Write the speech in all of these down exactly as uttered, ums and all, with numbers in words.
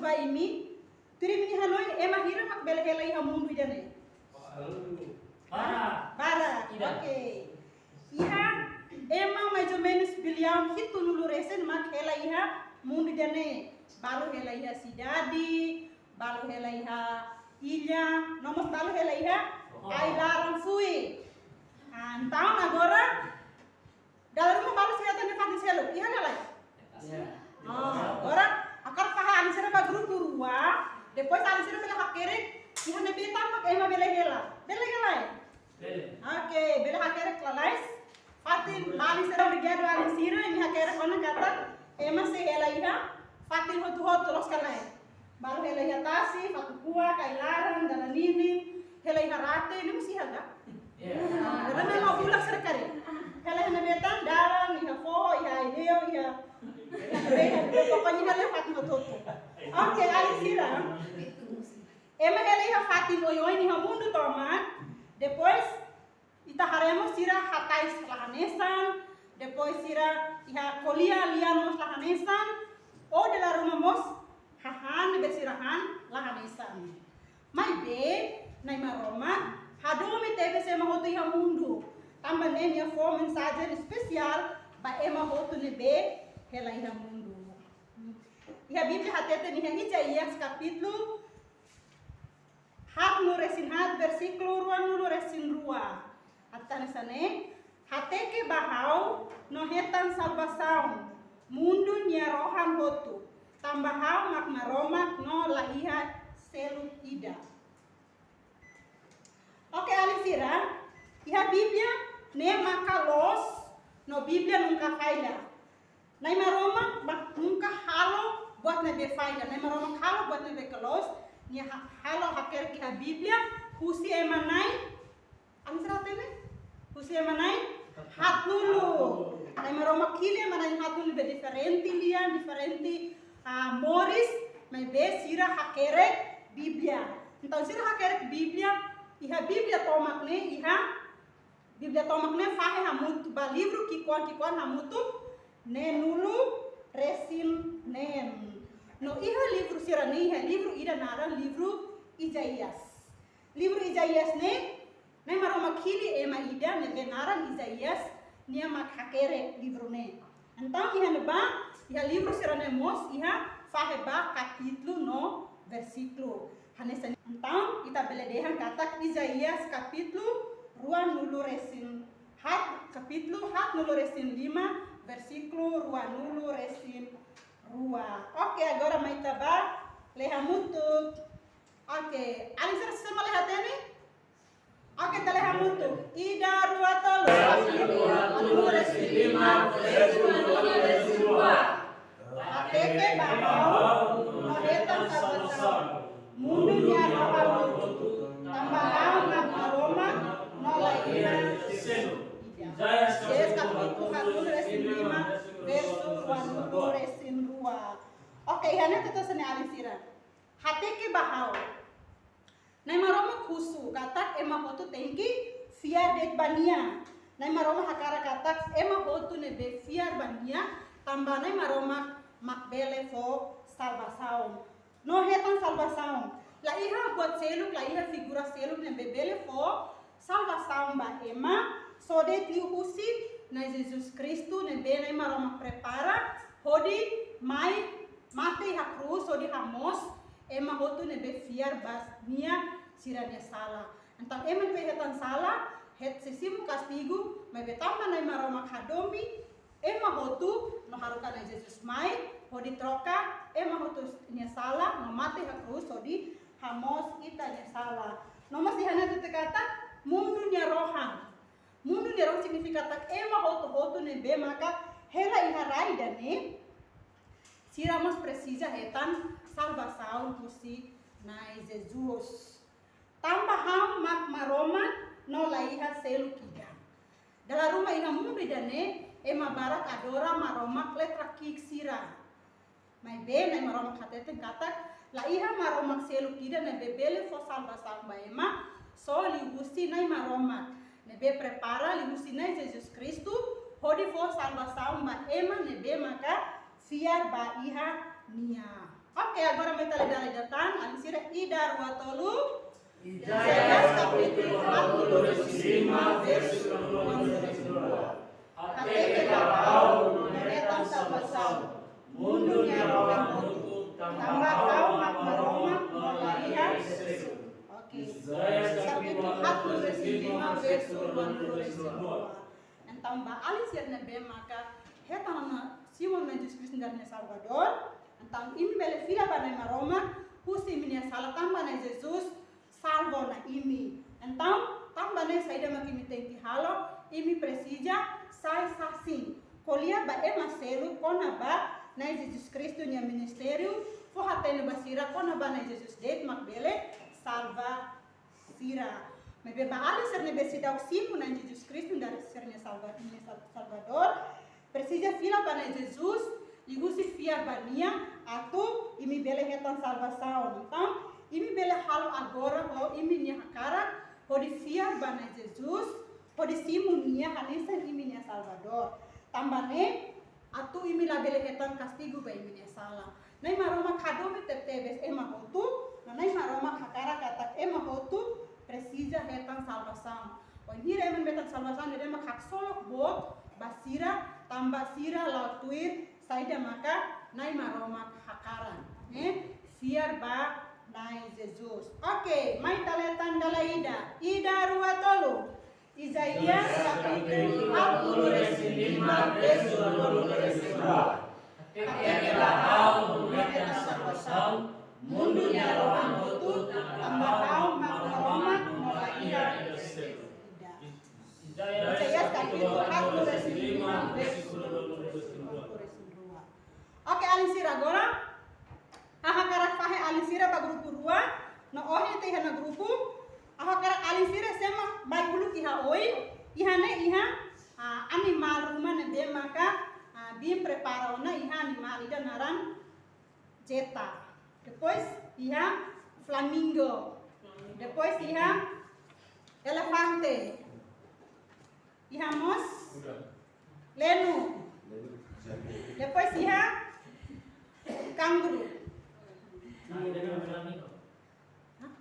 ba imi, tuir imi-nia hanoin ema hira mak bele hela iha mundu ida-ne'e? Barak. Barak. Ida. Oke. Iha ema mais ou menus biliaun hitunulu resin mak hela iha mundu ida-ne'e. Balu hela iha sidade, balu hela iha illa, no mós balu hela iha ai-laran fuik. Ah, entaun agora, dala ruma balu sira hatene fatin seluk, iha ka lae? Ya. Oh, agora hakarak fahe alin sira ba grupu rua, depois alin sira bele hakerek iha ne'ebé tanba ema bele hela. Bele ka lae? Bele. Oke, bele hakerek lalais. Fatin, alin sira, obrigadu alin sira, imi hakerek ona katak ema sei hela iha fatin hotu-hotu, loos ka lae? Balu hela iha tasi, fatuk-kuak, ai-laran, dala ninin, hela iha rate, ne'e mós iha ka? Ya. Ah, dala ne'e mau pulang serkari. Hela iha ne'ebé tan, dalan, iha foho, iha ai-leu, iha, iha, pokoknya hela iha fatin hotu-hotu. Oke, alin sira. Ema hela iha fatin oioin iha mundu tomak. Depois, ita haree mós sira hatais la hanesan, depois sira iha ko'alia lian mós la hanesan, ou dala ruma mós hahán ne'ebé sira han la hanesan. Maibé, Na'i Maromak hadomi tebes ema hotu iha mundu. Tanba ne'e nia fó mensajen espesiál ba ema hotu ne'ebé hela iha mundu. Iha Bíblia hateten iha Isaías kapítulu haatnulu resin haat, versíkulu ruanulu resin rua. Hatán hanesan ne'e: Hateke ba ha'u no hetan salvasaun, mundu nia rohan hotu, tanba ha'u mak Maromak no la iha seluk ida. Oke, alin sira, iha Bíblia ne'e maka loos no Bíblia nunka falla. Na'i Maromak mak nunka halo buat ne'ebé falla. Na'i Maromak halo buat ne'ebé ke loos. Nia ha-, halo hakerek iha Bíblia husi ema na'in, alin sira hatene? Husi ema na'in haatnulu. Na'i Maromak hili ema na'in haatnulu ne'ebé diferente lian, diferente, ah, moris, maibé sira hakerek Bíblia. Entaun sira hakerek Bíblia, iha Bíblia tomak ne'e, iha Bíblia tomak ne'e fahe hamutuk ba livru ki'ikoan-ki'ikoan hamutuk neenulu resin neen. No iha livru sira-ne'e iha livru ida naran livru Isaías. Livru Isaías ne'e, Na'i Maromak hili ema ida ne'ebé naran Isaías, nia mak hakerek livru ne'e. Entaun iha ne'ebá, iha livru sira-ne'e mós iha fahe ba kapítulu no versíkulu. Hanesan, entaun ita bele dehan katak Isaías kapítulu ruanulu resin haat, kapítulu haatnulu resin lima, versíkulu ruanulu resin rua. Oke, agora mai ita bá lee hamutuk. Oke, alin sira sira mak lee hatene? Oke, ita lee hamutuk. Ida, rua, tolu. Kapítulu ruanulu resin lima, versíkulu ruanulu resin rua. Hateke ba ha'u no hetan salvasaun, mundu nia rohan hotu, tanba ha'u mak Maromak no la iha seluk ida. Isaías kapítulu haatnulu resin lima, versu ruanulu resin rua. Oke, iha ne'e ita hatene, alin sira. Hateke ba ha'u. Na'i Maromak husu katak ema hotu tenke fiar de'it ba nia. Na'i Maromak hakarak katak ema hotu ne'ebé fiar ba nia, tanba Na'i Maromak mak bele fó salvasaun. No hetan salvasaun. La iha buat seluk, la iha figura seluk ne'ebé bele fó salvasaun ba ema, só de'it liuhusi Na'i Jesus Kristu ne'ebé Na'i Maromak prepara hodi mai mate iha krús hodi hamoos ema hotu ne'ebé fiar ba nia sira-nia sala. Entaun ema ne'ebé hetan sala, hetan sei simu kastigu, maibé tanba Na'i Maromak hadomi ema hotu, no haruka Na'i Jesus mai hodi troka ema hotu nia sala, no mate iha krús hodi hamoos ita-nia sala. No mós iha ne'e hatete katak mundu nia rohan. Mundu nia rohan signifika katak ema hotu-hotu ne'ebé maka hela iha rai ida-ne'e, sira mós presiza hetan salvasaun husi Na'i Jesus. Tanba ha'u mak Maromak no la iha seluk ida. Dala ruma iha mundu ida-ne'e ema barak adora maromak letra ki'ik sira. Maibé Na'i Maromak hateten katak la iha maromak seluk ida ne'ebé bele fó salvasaun ba ema, só liuhusi Na'i Maromak ne'ebé prepara liuhusi Na'i Jesus Kristu hodi fó salvasaun ba ema ne'ebé maka fiar ba iha nia. Oke, agora mai ita lee dala ida tan, alin sira, ida, rua, tolu. Isaías kapítulu haat-nulu-resin-lima, versu ruanulu-resin-rua. Hateke ba ha'u no hetan salvasaun, mundu nia rohan hotu, tanba ha'u mak Maromak no la iha seluk. Oke. Isaías kapítulu haat-nulu-resin-lima, versu ruanulu-resin-rua. Entaun ba alin sira ne'ebé maka hetan ona simu Na'i Jesus Kristu nu'udar nia Salvadór, entaun imi bele fila ba Na'i Maromak husi imi-nia sala tanba Na'i Jesus salva ona imi. Entaun, tanba ne'e saida mak imi tenke halo, imi presiza sai sasin. Ko'alia ba ema seluk kona-ba Na'i Jesus Kristu nia ministériu, fó-hatene ba sira kona-ba Na'i Jesus de'it mak bele salva sira. Maibé ba alin sira ne'ebé seidauk simu Na'i Jesus Kristu nu'udar sira-nia Salva-, nia Sal-, Salvadór, presiza fila ba Na'i Jesus, liuhusi fiar ba nia, atu imi bele hetan salvasaun. Entaun, imi bele halo agora ho imi-nia hakarak, hodi fiar ba Na'i Jesus, hodi simu nia hanesan imi-nia Salvadór. Tanba ne'e, atu imi labele hetan kastigu ba imi-nia sala. Na'i Maromak hadomi tebetebes ema hotu, no Na'i Maromak hakarak katak ema hotu presiza hetan salvasaun. Wainhira ema hetan salvasaun, ne'e mak haksolok boot ba sira, tanba sira la'o tuir saida maka Na'i Maromak hakarak. Eh, fiar ba Na'i Jesus. Oke, mai ita lee tan dala ida. Ida, rua, tolu. Isaías kapítulu haat-nulu-resin-lima, versu ruanulu-resin-rua. Hateke ba ha'u no hetan salvasaun, mundu nia rohan hotu, tanba ha'u mak Maromak no la iha seluk. Isaías kapítulu haat-nulu-resin-lima, versu ruanulu-resin-rua. Oke, alin sira, agora ha'u hakarak fahe alin sira ba grupu rua, no ohin ita iha ona grupu, ha'u hakarak alin sira sé mak bá uluk iha oin, iha ne'e iha, ah, animál ruma ne'ebé maka, ah, biin prepara ona, iha animál ida naran zeta. Depois iha flamingo. Depois iha elefante. Iha mós lenu. Depois iha kanguru. Hah?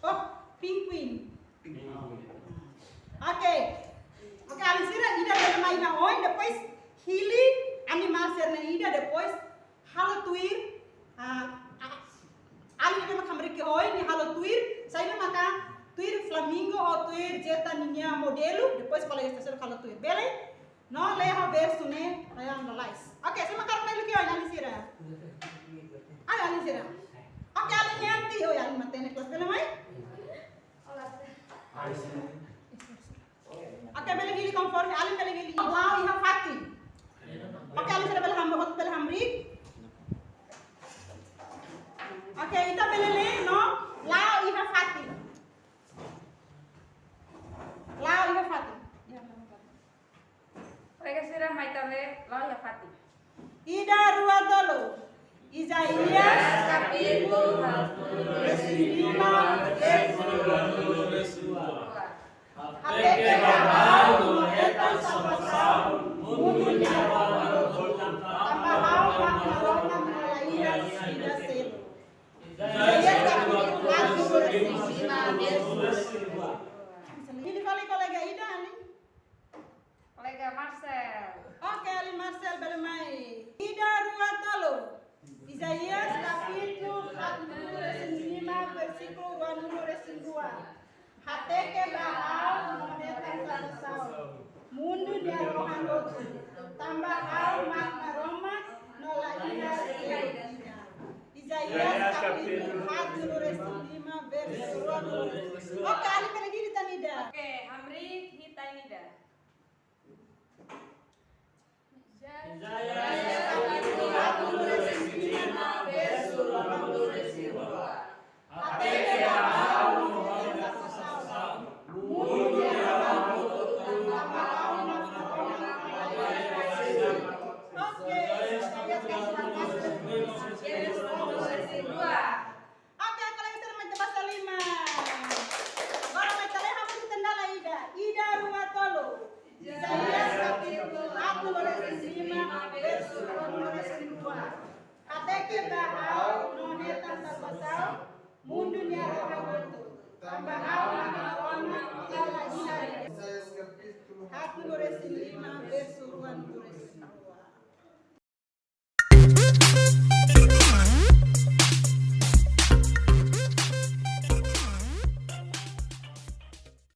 Oh, pinguin. Oke. Oke, alin sira, ida bele mai iha oin, depois hili animál sira-ne'e ida, depois halo tuir, ah, ah, alin ida mak hamriik iha oin, nia halo tuir, saida maka tuir flamingo ou tuir zeta ninia modelu, depois kolega sira halo tuir. Bele? No lee ho versu ne'e, rai lalais. Oke, sé mak hakarak mai uluk iha oin, alin sira? Ai, alin sira. Oke, alin Yanti, oh, alin matenek kelas bele mai? Oke, bele hili konforme, alin bele hili. La'o iha fatin. Oke, alin sira bele ham-, bele hamriik. Oke, ita bele lee no la'o iha fatin. La'o iha fatin. Kolega sira mai ita lee la'o iha fatin. Ida, rua, tolu. Isaías kapítulu haat-nulu-resin-lima, versu ruanulu-resin-rua. Hateke ba ha'u no hetan salvasaun, mundu nia rohan hotu, tanba ha'u mak Maromak no la iha ida seluk. Isaías kapítulu haat-nulu-resin-lima, versu ruanulu-resin-rua. Hili fali kolega ida, alin? Kolega Marcel. Oke, alin Marcel bele mai. Ida, rua, tolu. Isaías kapítulu haat-nulu-resin-lima, versíkulu ruanulu-resin-rua. Hateke ba ha'u no hetan salvasaun, mundu nia rohan hotu, tanba ha'u mak Maromak no la iha seluk ida. Isaías kapítulu haat-nulu-resin-lima, versu ruanulu-resin-rua. Oke, alin bele hili tan ida. Oke, hamriik, hili tan ida. Isaías kapítulu haat-nulu-resin-lima, versu ruanulu-resin-rua. Hateke ba ha'u no hetan salvasaun, mundu nia rohan hotu, tanba ha'u mak Maromak no la iha seluk ida. Oke, Isaías kapítulu haat-nulu-resin-lima, versu ruanulu-resin-rua. Oke, kolega sira, mai ita basa liman. Agora mai ita lee hamutuk tan dala ida. Ida, rua, tolu. Isaías kapítulu haat-nulu-resin-lima, versu ruanulu-resin-rua. Hateke ba ha'u Mundu nia rohan hotu, tanba